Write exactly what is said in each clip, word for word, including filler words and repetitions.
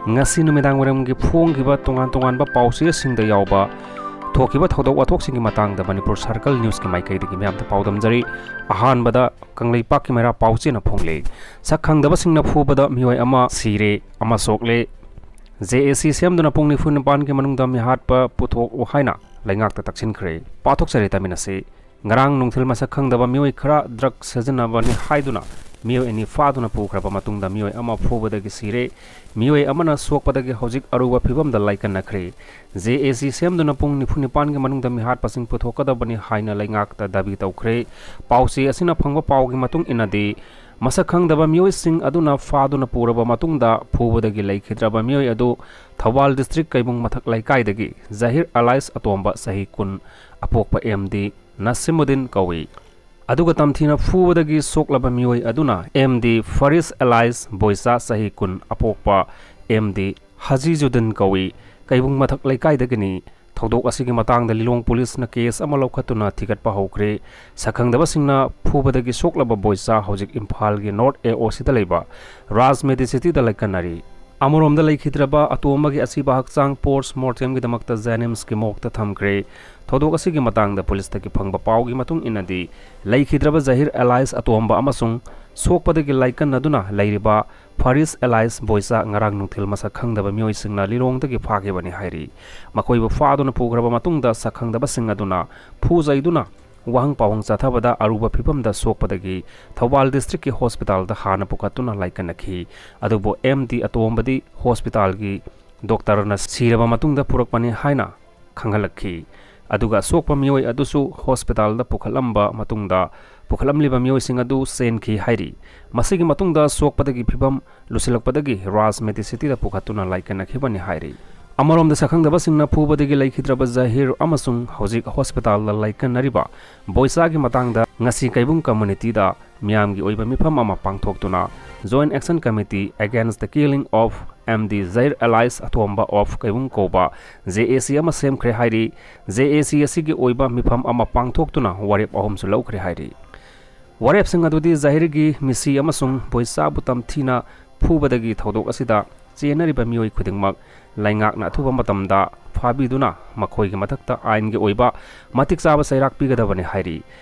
ꯉꯁꯤ ꯅꯨꯃꯤꯗꯥꯡ ꯋꯥꯏꯔꯝꯒꯤ ꯐꯣꯡꯈꯤꯕ ꯇꯣꯉꯥꯟ ꯇꯣꯉꯥꯟꯕ ꯄꯥꯎꯆꯦꯁꯤꯡꯗ ꯌꯥꯎꯕ ꯊꯣꯛꯈꯤꯕ ꯊꯧꯗꯣꯛ ꯋꯥꯊꯣꯛꯁꯤꯡꯒꯤ ꯃꯇꯥꯡꯗ ꯃꯅꯤꯄꯨꯔ ꯁꯔꯀꯜ ꯅ꯭ꯌꯨꯁꯀꯤ ꯃꯥꯏꯀꯩꯗꯒꯤ ꯃꯌꯥꯝꯗ ꯄꯥꯎꯗꯝꯖꯔꯤ꯫ ꯑꯍꯥꯟꯕꯗ ꯀꯪꯂꯩꯄꯥꯛꯀꯤ ꯃꯩꯔꯥ ꯄꯥꯎꯆꯦꯅ ꯐꯣꯡꯂꯤ꯫ ꯁꯛ ꯈꯪꯗꯕꯁꯤꯡꯅ ꯐꯨꯕꯗ ꯃꯤꯑꯣꯏ ꯑꯃ ꯁꯤꯔꯦ, ꯑꯃ ꯁꯣꯛꯂꯦ꯫ ꯖꯦ ꯑꯦ ꯁꯤ ꯁꯦꯝꯗꯨꯅ ꯄꯨꯡ ꯅꯤꯐꯨ ꯅꯤꯄꯥꯟꯒꯤ ꯃꯅꯨꯡꯗ ꯃꯤꯍꯥꯠꯄ ꯄꯨꯊꯣꯛꯎ ꯍꯥꯏꯅ ꯂꯩꯉꯥꯛꯇ ꯇꯛꯁꯤꯟꯈ꯭ꯔꯦ꯫ ꯄꯥꯊꯣꯛꯆꯔꯤ, ꯇꯥꯃꯤꯟꯅꯁꯤ꯫ ꯉꯔꯥꯡ ꯅꯨꯡꯊꯤꯜ ꯃꯁꯛ ꯈꯪꯗꯕ ꯃꯤꯑꯣꯏ ꯈꯔ ꯗ꯭ꯔꯒ ꯁꯤꯖꯤꯟꯅꯕꯅꯤ ꯍꯥꯏꯗꯨꯅ ꯃꯤꯑꯣꯏ ꯑꯅꯤ ꯐꯥꯗꯨꯅ ꯄꯨꯈ꯭ꯔꯕ ꯃꯇꯨꯡꯗ ꯃꯤꯑꯣꯏ ꯑꯃ ꯐꯨꯕꯗꯒꯤ ꯁꯤꯔꯦ꯫ ꯃꯤꯑꯣꯏ ꯑꯃꯅ ꯁꯣꯛꯄꯗꯒꯤ ꯍꯧꯖꯤꯛ ꯑꯔꯨꯕ ꯐꯤꯕꯝꯗ ꯂꯥꯏꯀꯠꯅꯈ꯭ꯔꯦ꯫ ꯖꯦ ꯑꯦ ꯁꯤ ꯁꯦꯝꯗꯨꯅ ꯄꯨꯡ ꯅꯤꯐꯨ ꯅꯤꯄꯥꯟꯒꯤ ꯃꯅꯨꯡꯗ ꯃꯤꯍꯥꯠꯄꯁꯤꯡ ꯄꯨꯊꯣꯛꯀꯗꯕꯅꯤ ꯍꯥꯏꯅ ꯂꯩꯉꯥꯛꯇ ꯗꯥꯕꯤ ꯇꯧꯈ꯭ꯔꯦ꯫ ꯄꯥꯎꯆꯦ ꯑꯁꯤꯅ ꯐꯪꯕ ꯄꯥꯎꯒꯤ ꯃꯇꯨꯡ ꯏꯟꯅꯗꯤ, ꯃꯁꯛ ꯈꯪꯗꯕ ꯃꯤꯑꯣꯏꯁꯤꯡ ꯑꯗꯨꯅ ꯐꯥꯗꯨꯅ ꯄꯨꯔꯕ ꯃꯇꯨꯡꯗ ꯐꯨꯕꯗꯒꯤ ꯂꯩꯈꯤꯗ꯭ꯔꯕ ꯃꯤꯑꯣꯏ ꯑꯗꯨ ꯊꯧꯕꯥꯜ ꯗꯤꯁꯇ꯭ꯔꯤꯛ ꯀꯩꯕꯨꯡ ꯃꯊꯛ ꯂꯩꯀꯥꯏꯗꯒꯤ ꯖꯍꯤꯔ ꯑꯦꯂꯥꯏꯁ ꯑꯇꯣꯝꯕ, ꯆꯍꯤ ꯀꯨꯟ, ꯑꯄꯣꯛꯄ ꯑꯦꯝ ꯗꯤ ꯅꯁꯤꯃꯨꯗꯤꯟ ꯀꯧꯏ꯫ ꯑꯗꯨꯒ ꯇꯝꯊꯤꯅ ꯐꯨꯕꯗꯒꯤ ꯁꯣꯛꯂꯕ ꯃꯤꯑꯣꯏ ꯑꯗꯨꯅ ꯑꯦꯝ ꯗꯤ ꯐꯔꯤꯁ ꯑꯦꯂꯥꯏꯁ ꯕꯣꯏꯆꯥ, ꯆꯍꯤ ꯀꯨꯟ, ꯑꯄꯣꯛꯄ ꯑꯦꯝ ꯗꯤ ꯍꯖꯤꯖꯨꯗꯤꯟ ꯀꯧꯏ, ꯀꯩꯕꯨꯡ ꯃꯊꯛ ꯂꯩꯀꯥꯏꯗꯒꯤꯅꯤ꯫ ꯊꯧꯗꯣꯛ ꯑꯁꯤꯒꯤ ꯃꯇꯥꯡꯗ ꯂꯤꯂꯣꯡ ꯄꯨꯂꯤꯁꯅ ꯀꯦꯁ ꯑꯃ ꯂꯧꯈꯠꯇꯨꯅ ꯊꯤꯒꯠꯄ ꯍꯧꯈ꯭ꯔꯦ꯫ ꯁꯛꯈꯪꯗꯕꯁꯤꯡꯅ ꯐꯨꯕꯗꯒꯤ ꯁꯣꯛꯂꯕ ꯕꯣꯏꯆꯥ ꯍꯧꯖꯤꯛ ꯏꯝꯐꯥꯜꯒꯤ ꯅꯣꯔꯠ ꯑꯦ ꯑꯣ ꯁꯤꯗ ꯂꯩꯕ ꯔꯥꯖ ꯃꯦꯗꯤꯁꯤꯇꯤꯗ ꯂꯥꯏꯀꯠꯅꯔꯤ꯫ ꯑꯃꯔꯣꯝꯗ ꯂꯩꯈꯤꯗ꯭ꯔꯕ ꯑꯇꯣꯝꯕꯒꯤ ꯑꯁꯤꯕ ꯍꯛꯆꯥꯡ ꯄꯣꯁ ꯃꯣꯔꯇꯦꯝꯒꯤꯗꯃꯛꯇ ꯖꯦꯅꯤꯝꯁꯀꯤ ꯃꯣꯔꯒꯇ ꯊꯝꯈ꯭ꯔꯦ꯫ ꯊꯧꯗꯣꯛ ꯑꯁꯤꯒꯤ ꯃꯇꯥꯡꯗ ꯄꯨꯂꯤꯁꯇꯒꯤ ꯐꯪꯕ ꯄꯥꯎꯒꯤ ꯃꯇꯨꯡ ꯏꯟꯅꯗꯤ, ꯂꯩꯈꯤꯗ꯭ꯔꯕ ꯖꯍꯤꯔ ꯑꯦꯂꯥꯏꯁ ꯑꯇꯣꯝꯕ ꯑꯃꯁꯨꯡ ꯁꯣꯛꯄꯗꯒꯤ ꯂꯥꯏꯀꯠꯅꯗꯨꯅ ꯂꯩꯔꯤꯕ ꯐꯔꯤꯁ ꯑꯦꯂꯥꯏꯁ ꯕꯣꯏꯆꯥ ꯉꯔꯥꯡ ꯅꯨꯡꯊꯤꯜ ꯃꯁꯛ ꯈꯪꯗꯕ ꯃꯤꯑꯣꯏꯁꯤꯡꯅ ꯂꯤꯂꯣꯡꯗꯒꯤ ꯐꯥꯈꯤꯕꯅꯤ ꯍꯥꯏꯔꯤ꯫ ꯃꯈꯣꯏꯕꯨ ꯐꯥꯗꯨꯅ ꯄꯨꯈ꯭ꯔꯕ ꯃꯇꯨꯡꯗ ꯁꯛꯈꯪꯗꯕꯁꯤꯡ ꯑꯗꯨꯅ ꯐꯨ ꯆꯩꯗꯨꯅ ꯋꯥꯍꯪ ꯄꯥꯎꯍꯪ ꯆꯠꯊꯕꯗ ꯑꯔꯨꯕ ꯐꯤꯕꯝꯗ ꯁꯣꯛꯄꯗꯒꯤ ꯊꯧꯕꯥꯜ ꯗꯤꯁꯇ꯭ꯔꯤꯛꯀꯤ ꯍꯣꯁꯄꯤꯇꯥꯜꯗ ꯍꯥꯟꯅ ꯄꯨꯈꯠꯇꯨꯅ ꯂꯥꯏꯀꯠꯅꯈꯤ꯫ ꯑꯗꯨꯕꯨ ꯑꯦꯝ ꯗꯤ ꯑꯇꯣꯝꯕꯗꯤ ꯍꯣꯁꯄꯤꯇꯥꯜꯒꯤ ꯗꯣꯛꯇꯔꯅ ꯁꯤꯔꯕ ꯃꯇꯨꯡꯗ ꯄꯨꯔꯛꯄꯅꯤ ꯍꯥꯏꯅ ꯈꯪꯍꯜꯂꯛꯈꯤ꯫ ꯑꯗꯨꯒ ꯑꯁꯣꯛꯄ ꯃꯤꯑꯣꯏ ꯑꯗꯨꯁꯨ ꯍꯣꯁꯄꯤꯇꯥꯜꯗ ꯄꯨꯈꯠꯂꯝꯕ ꯃꯇꯨꯡꯗ, ꯄꯨꯈꯠꯂꯝꯂꯤꯕ ꯃꯤꯑꯣꯏꯁꯤꯡ ꯑꯗꯨ ꯆꯦꯟꯈꯤ ꯍꯥꯏꯔꯤ꯫ ꯃꯁꯤꯒꯤ ꯃꯇꯨꯡꯗ ꯁꯣꯛꯄꯗꯒꯤ ꯐꯤꯕꯝ ꯂꯨꯁꯤꯜꯂꯛꯄꯗꯒꯤ ꯔꯥꯖ ꯃꯦꯗꯤꯁꯤꯇꯤꯗ ꯄꯨꯈꯠꯇꯨꯅ ꯂꯥꯏꯀꯠꯅꯈꯤꯕꯅꯤ ꯍꯥꯏꯔꯤ꯫ ꯑꯃꯔꯣꯝꯗ, ꯁꯛꯈꯪꯗꯕꯁꯤꯡꯅ ꯐꯨꯕꯗꯒꯤ ꯂꯩꯈꯤꯗ꯭ꯔꯕ ꯖꯍꯤꯔ ꯑꯃꯁꯨꯡ ꯍꯧꯖꯤꯛ ꯍꯣꯁꯄꯤꯇꯥꯜꯗ ꯂꯥꯏꯀꯠꯅꯔꯤꯕ ꯕꯣꯏꯆꯥꯒꯤ ꯃꯇꯥꯡꯗ ꯉꯁꯤ ꯀꯩꯕꯨꯡ ꯀꯝꯃꯨꯅꯤꯇꯤꯗ ꯃꯤꯌꯥꯝꯒꯤ ꯑꯣꯏꯕ ꯃꯤꯐꯝ ꯑꯃ ꯄꯥꯡꯊꯣꯛꯇꯨꯅ Joint Action Committee Against the Killing of M D Jahir alias Atomba of Keibung ꯀꯧꯕ ꯖꯦ ꯑꯦ ꯁꯤ ꯑꯃ ꯁꯦꯝꯈ꯭ꯔꯦ ꯍꯥꯏꯔꯤ꯫ ꯖꯦ ꯑꯦ ꯁꯤ ꯑꯁꯤꯒꯤ ꯑꯣꯏꯕ ꯃꯤꯐꯝ ꯑꯃ ꯄꯥꯡꯊꯣꯛꯇꯨꯅ ꯋꯥꯔꯦꯞ ꯑꯍꯨꯝꯁꯨ ꯂꯧꯈ꯭ꯔꯦ ꯍꯥꯏꯔꯤ꯫ ꯋꯥꯔꯦꯞꯁꯤꯡ ꯑꯗꯨꯗꯤ ꯖꯍꯤꯔꯒꯤ ꯃꯤꯁꯤ ꯑꯃꯁꯨꯡ ꯕꯣꯏꯆꯥꯕꯨ ꯇꯝꯊꯤꯅ ꯐꯨꯕꯗꯒꯤ ꯊꯧꯗꯣꯛ ꯑꯁꯤꯗ ꯆꯦꯟꯅꯔꯤꯕ ꯃꯤꯑꯣꯏ ꯈꯨꯗꯤꯡꯃꯛ ꯂꯩꯉꯥꯛꯅ ꯑꯊꯨꯕ ꯃꯇꯝꯗ ꯐꯥꯕꯤꯗꯨꯅ ꯃꯈꯣꯏꯒꯤ ꯃꯊꯛꯇ ꯑꯥꯏꯟꯒꯤ ꯑꯣꯏꯕ ꯃꯇꯤꯛ ꯆꯥꯕ ꯆꯩꯔꯥꯛ ꯄꯤꯒꯗꯕꯅꯤ ꯍꯥꯏꯔꯤ꯫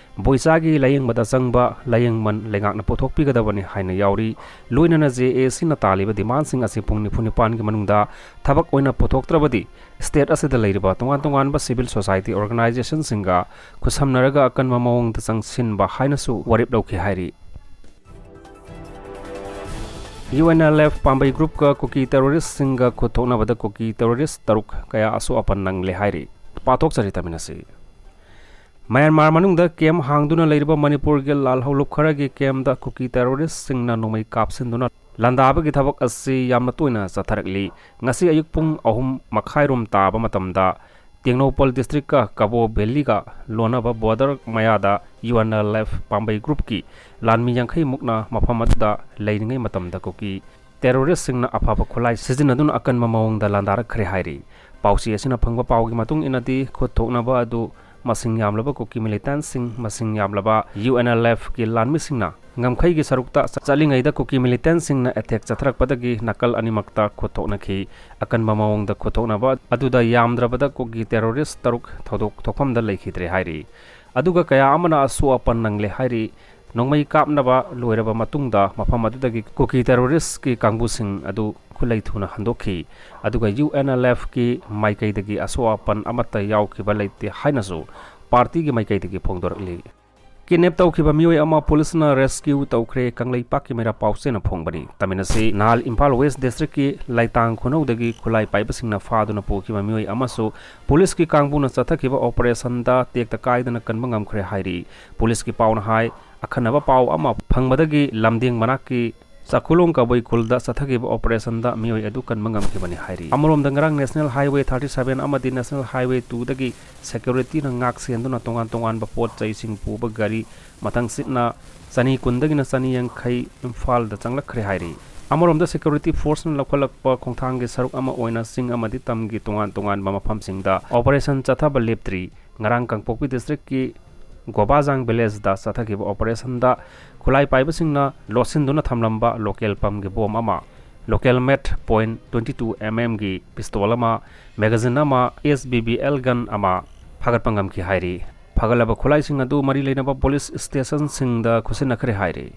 ꯕꯣꯏꯆꯥꯒꯤ ꯂꯥꯌꯦꯡꯕꯗ ꯆꯪꯕ ꯂꯥꯌꯦꯡꯃꯟ ꯂꯩꯉꯥꯛꯅ ꯄꯨꯊꯣꯛꯄꯤꯒꯗꯕꯅꯤ ꯍꯥꯏꯅ ꯌꯥꯎꯔꯤ꯫ ꯂꯣꯏꯅꯅ ꯖꯦ ꯑꯦ ꯁꯤꯅ ꯇꯥꯜꯂꯤꯕ ꯗꯤꯃꯥꯟꯁꯤꯡ ꯑꯁꯤ ꯄꯨꯡ ꯅꯤꯐꯨ ꯅꯤꯄꯥꯟꯒꯤ ꯃꯅꯨꯡꯗ ꯊꯕꯛ ꯑꯣꯏꯅ ꯄꯨꯊꯣꯛꯇ꯭ꯔꯕꯗꯤ ꯁ꯭ꯇꯦꯠ ꯑꯁꯤꯗ ꯂꯩꯔꯤꯕ ꯇꯣꯉꯥꯟ ꯇꯣꯉꯥꯟꯕ ꯁꯤꯚꯤꯜ ꯁꯣꯁꯥꯏꯇꯤ ꯑꯣꯔꯒꯅꯥꯏꯖꯦꯁꯟꯁꯤꯡꯒ ꯈꯨꯠꯁꯝꯅꯔꯒ ꯑꯀꯟꯕ ꯃꯑꯣꯡꯗ ꯆꯪꯁꯤꯟꯕ ꯍꯥꯏꯅꯁꯨ ꯋꯥꯔꯦꯞ ꯂꯧꯈꯤ ꯍꯥꯏꯔꯤ꯫ ꯌꯨ ꯑꯦꯟ ꯑꯦꯜ ꯑꯦꯐ ꯄꯥꯝꯕꯩ ꯒ꯭ꯔꯨꯞꯀ ꯀꯨꯀꯤ ꯇꯦꯔꯣꯔꯤꯁꯁꯤꯡꯒ ꯈꯨꯠ ꯊꯣꯛꯅꯕꯗ ꯀꯨꯀꯤ ꯇꯦꯔꯣꯔꯤꯁ ꯇꯔꯨꯛ ꯀꯌꯥ ꯑꯁꯣꯛ ꯑꯄꯟ ꯅꯪꯂꯦ ꯍꯥꯏꯔꯤ꯫ ꯄꯥꯊꯣꯛꯆꯔꯤ ꯇꯥꯃꯤꯟꯅꯁꯤ꯫ ꯃ꯭ꯌꯥꯟꯃꯥꯔ ꯃꯅꯨꯡꯗ ꯀꯦꯝꯞ ꯍꯥꯡꯗꯨꯅ ꯂꯩꯔꯤꯕ ꯃꯅꯤꯄꯨꯔꯒꯤ ꯂꯥꯜꯍꯧꯂꯨꯞ ꯈꯔꯒꯤ ꯀꯦꯝꯞꯇ ꯀꯨꯀꯤ ꯇꯦꯔꯣꯔꯤꯁꯁꯤꯡꯅ ꯅꯣꯡꯃꯩ ꯀꯥꯞꯁꯤꯟꯗꯨꯅ ꯂꯥꯟꯗꯥꯕꯒꯤ ꯊꯕꯛ ꯑꯁꯤ ꯌꯥꯝꯅ ꯇꯣꯏꯅ ꯆꯠꯊꯔꯛꯂꯤ꯫ ꯉꯁꯤ ꯑꯌꯨꯛ ꯄꯨꯡ ꯑꯍꯨꯝ ꯃꯈꯥꯏꯔꯣꯝ ꯇꯥꯕ ꯃꯇꯝꯗ ꯇꯦꯡꯅꯧꯄꯜ ꯗꯤꯁꯇ꯭ꯔꯤꯛꯀ ꯀꯕꯣ ꯚꯦꯂꯤꯒ ꯂꯣꯟꯅꯕ ꯕꯣꯔꯗꯔ ꯃꯌꯥꯗ ꯌꯨ ꯑꯦꯟ ꯑꯦꯜ ꯑꯦꯐ ꯄꯥꯝꯕꯩ ꯒ꯭ꯔꯨꯞꯀꯤ ꯂꯥꯟꯃꯤ ꯌꯥꯡꯈꯩ ꯃꯨꯛꯅ ꯃꯐꯝ ꯑꯗꯨꯗ ꯂꯩꯔꯤꯉꯩ ꯃꯇꯝꯗ ꯀꯨꯀꯤ ꯇꯦꯔꯣꯔꯤꯁꯁꯤꯡꯅ ꯑꯐꯕ ꯈꯨꯠꯂꯥꯏ ꯁꯤꯖꯤꯟꯅꯗꯨꯅ ꯑꯀꯟꯕ ꯃꯑꯣꯡꯗ ꯂꯥꯟꯗꯥꯔꯛꯈ꯭ꯔꯦ ꯍꯥꯏꯔꯤ꯫ ꯄꯥꯎꯆꯦ ꯑꯁꯤꯅ ꯐꯪꯕ ꯄꯥꯎꯒꯤ ꯃꯇꯨꯡ ꯏꯟꯅꯗꯤ, ꯈꯨꯠ ꯊꯣꯛꯅꯕ ꯑꯗꯨ ꯃꯁꯤꯡ ꯌꯥꯝꯂꯕ ꯀꯨꯀꯤ ꯃꯤꯂꯤꯇꯦꯟꯠꯁꯤꯡ, ꯃꯁꯤꯡ ꯌꯥꯝꯂꯕ ꯌꯨ ꯑꯦꯟ ꯑꯦꯜ ꯑꯦꯐꯀꯤ ꯂꯥꯟꯃꯤꯁꯤꯡꯅ ꯉꯝꯈꯩꯒꯤ ꯁꯔꯨꯛꯇ ꯆꯠꯂꯤꯉꯩꯗ ꯀꯨꯀꯤ ꯃꯤꯂꯤꯇꯦꯟꯠꯁꯤꯡꯅ ꯑꯦꯇꯦꯛ ꯆꯠꯊꯔꯛꯄꯗꯒꯤ ꯅꯥꯀꯜ ꯑꯅꯤꯃꯛꯇ ꯈꯨꯠ ꯊꯣꯛꯅꯈꯤ꯫ ꯑꯀꯟꯕ ꯃꯑꯣꯡꯗ ꯈꯨꯠ ꯊꯣꯛꯅꯕ ꯑꯗꯨꯗ ꯌꯥꯝꯗ꯭ꯔꯕꯗ ꯀꯨꯀꯤ ꯇꯦꯔꯣꯔꯤꯁ ꯇꯔꯨꯛ ꯊꯧꯗꯣꯛ ꯊꯣꯛꯐꯝꯗ ꯂꯩꯈꯤꯗ꯭ꯔꯦ ꯍꯥꯏꯔꯤ꯫ ꯑꯗꯨꯒ ꯀꯌꯥ ꯑꯃꯅ ꯑꯁꯣꯛ ꯑꯄꯟ ꯅꯪꯂꯦ ꯍꯥꯏꯔꯤ꯫ ꯅꯣꯡꯃꯩ ꯀꯥꯞꯅꯕ ꯂꯣꯏꯔꯕ ꯃꯇꯨꯡꯗ ꯃꯐꯝ ꯑꯗꯨꯗꯒꯤ ꯀꯨꯀꯤ ꯇꯦꯔꯣꯔꯤꯁꯀꯤ ꯀꯥꯡꯕꯨꯁꯤꯡ ꯑꯗꯨ ꯈꯨꯠꯂꯩ ꯊꯨꯅ ꯍꯟꯗꯣꯛꯈꯤ꯫ ꯑꯗꯨꯒ ꯌꯨ ꯑꯦꯟ ꯑꯦꯜ ꯑꯦꯐꯀꯤ ꯃꯥꯏꯀꯩꯗꯒꯤ ꯑꯁꯣꯛ ꯑꯄꯟ ꯑꯃꯠꯇ ꯌꯥꯎꯈꯤꯕ ꯂꯩꯇꯦ ꯍꯥꯏꯅꯁꯨ ꯄꯥꯔꯇꯤꯒꯤ ꯃꯥꯏꯀꯩꯗꯒꯤ ꯐꯣꯡꯗꯣꯔꯛꯂꯤ꯫ ꯀꯤꯗꯅꯦꯞ ꯇꯧꯈꯤꯕ ꯃꯤꯑꯣꯏ ꯑꯃ ꯄꯨꯂꯤꯁꯅ ꯔꯦꯁꯀ꯭ꯌꯨ ꯇꯧꯈ꯭ꯔꯦ, ꯀꯪꯂꯩꯄꯥꯛꯀꯤ ꯃꯩꯔꯥ ꯄꯥꯎꯆꯦꯅ ꯐꯣꯡꯕꯅꯤ꯫ ꯇꯥꯃꯤꯟꯅꯁꯤ꯫ ꯅꯍꯥꯜ ꯏꯝꯐꯥꯜ ꯋꯦꯁ ꯗꯤꯁꯇ꯭ꯔꯤꯛꯀꯤ ꯂꯩꯇꯥꯡ ꯈꯨꯅꯧꯗꯒꯤ ꯈꯨꯠꯂꯥꯏ ꯄꯥꯏꯕꯁꯤꯡꯅ ꯐꯥꯗꯨꯅ ꯄꯨꯈꯤꯕ ꯃꯤꯑꯣꯏ ꯑꯃꯁꯨ ꯄꯨꯂꯤꯁꯀꯤ ꯀꯥꯡꯕꯨꯅ ꯆꯠꯊꯈꯤꯕ ꯑꯣꯄꯔꯦꯁꯟꯗ ꯇꯦꯛꯇ ꯀꯥꯏꯗꯅ ꯀꯟꯕ ꯉꯝꯈ꯭ꯔꯦ ꯍꯥꯏꯔꯤ꯫ ꯄꯨꯂꯤꯁꯀꯤ ꯄꯥꯎꯅ ꯍꯥꯏ, ꯑꯈꯟꯅꯕ ꯄꯥꯎ ꯑꯃ ꯐꯪꯕꯗꯒꯤ ꯂꯝꯗꯤꯡ ꯃꯅꯥꯛꯀꯤ ꯆꯥꯈꯨꯂꯣꯡ ꯀꯕꯨꯏ ꯈꯨꯜꯗ ꯆꯠꯊꯈꯤꯕ ꯑꯣꯄꯔꯦꯁꯟꯗ ꯃꯤꯑꯣꯏ ꯑꯗꯨ ꯀꯟꯕ ꯉꯝꯈꯤꯕꯅꯤ ꯍꯥꯏꯔꯤ꯫ ꯑꯃꯔꯣꯝꯗ, ꯉꯔꯥꯡ ꯅꯦꯁꯅꯦꯜ ꯍꯥꯏꯋꯦ ꯊꯥꯔꯇꯤ ꯁꯚꯦꯟ ꯑꯃꯗꯤ ꯅꯦꯁꯅꯦꯜ ꯍꯥꯏꯋꯦ ꯇꯨꯗꯒꯤ ꯁꯦꯀ꯭ꯌꯨꯔꯤꯇꯤꯅ ꯉꯥꯛ ꯁꯦꯟꯗꯨꯅ ꯇꯣꯉꯥꯟ ꯇꯣꯉꯥꯟꯕ ꯄꯣꯠ ꯆꯩꯁꯤꯡ ꯄꯨꯕ ꯒꯥꯔꯤ ꯃꯊꯪꯁꯤꯠꯅ ꯆꯅꯤ ꯀꯨꯟꯗꯒꯤꯅ ꯆꯅꯤ ꯌꯥꯡꯈꯩ ꯏꯝꯐꯥꯜꯗ ꯆꯪꯂꯛꯈ꯭ꯔꯦ ꯍꯥꯏꯔꯤ꯫ ꯑꯃꯔꯣꯝꯗ, ꯁꯦꯀ꯭ꯌꯨꯔꯤꯇꯤ ꯐꯣꯔꯁꯅ ꯂꯧꯈꯠꯂꯛꯄ ꯈꯣꯡꯊꯥꯡꯒꯤ ꯁꯔꯨꯛ ꯑꯃ ꯑꯣꯏꯅ ꯆꯤꯡ ꯑꯃꯗꯤ ꯇꯝꯒꯤ ꯇꯣꯉꯥꯟ ꯇꯣꯉꯥꯟꯕ ꯃꯐꯝꯁꯤꯡꯗ ꯑꯣꯄꯔꯦꯁꯟ ꯆꯠꯊꯕ ꯂꯦꯞꯇ꯭ꯔꯤ꯫ ꯉꯔꯥꯡ ꯀꯥꯡꯄꯣꯛꯄꯤ ꯗꯤꯁꯇ꯭ꯔꯤꯛꯀꯤ ꯒꯣꯕꯥꯖꯥꯡ ꯚꯤꯂꯦꯖꯇ ꯆꯠꯊꯈꯤꯕ ꯑꯣꯄꯔꯦꯁꯟꯗ ꯈꯨꯠꯂꯥꯏ ꯄꯥꯏꯕꯁꯤꯡꯅ ꯂꯣꯠꯁꯤꯟꯗꯨꯅ ꯊꯝꯂꯝꯕ ꯂꯣꯀꯦꯜ ꯄꯝꯒꯤ ꯕꯣꯝ ꯑꯃ, ꯂꯣꯀꯦꯜ ꯃꯦꯠ ꯄꯣꯏꯟ ꯇ꯭ꯋꯦꯟꯇꯤ ꯇꯨ ꯑꯦꯝ ꯑꯦꯝꯒꯤ ꯄꯤꯁꯇꯣꯜ ꯑꯃ, ꯃꯦꯒꯥꯖꯤꯟ ꯑꯃ, ꯑꯦꯁ ꯕꯤ ꯕꯤ ꯑꯦꯜ ꯒꯟ ꯑꯃ ꯐꯥꯒꯠꯄ ꯉꯝꯈꯤ ꯍꯥꯏꯔꯤ꯫ ꯐꯥꯒꯠꯂꯕ ꯈꯨꯠꯂꯥꯏꯁꯤꯡ ꯑꯗꯨ ꯃꯔꯤ ꯂꯩꯅꯕ ꯄꯨꯂꯤꯁ ꯁ꯭ꯇꯦꯁꯟꯁꯤꯡꯗ ꯈꯨꯠꯁꯤꯟꯅꯈ꯭ꯔꯦ ꯍꯥꯏꯔꯤ꯫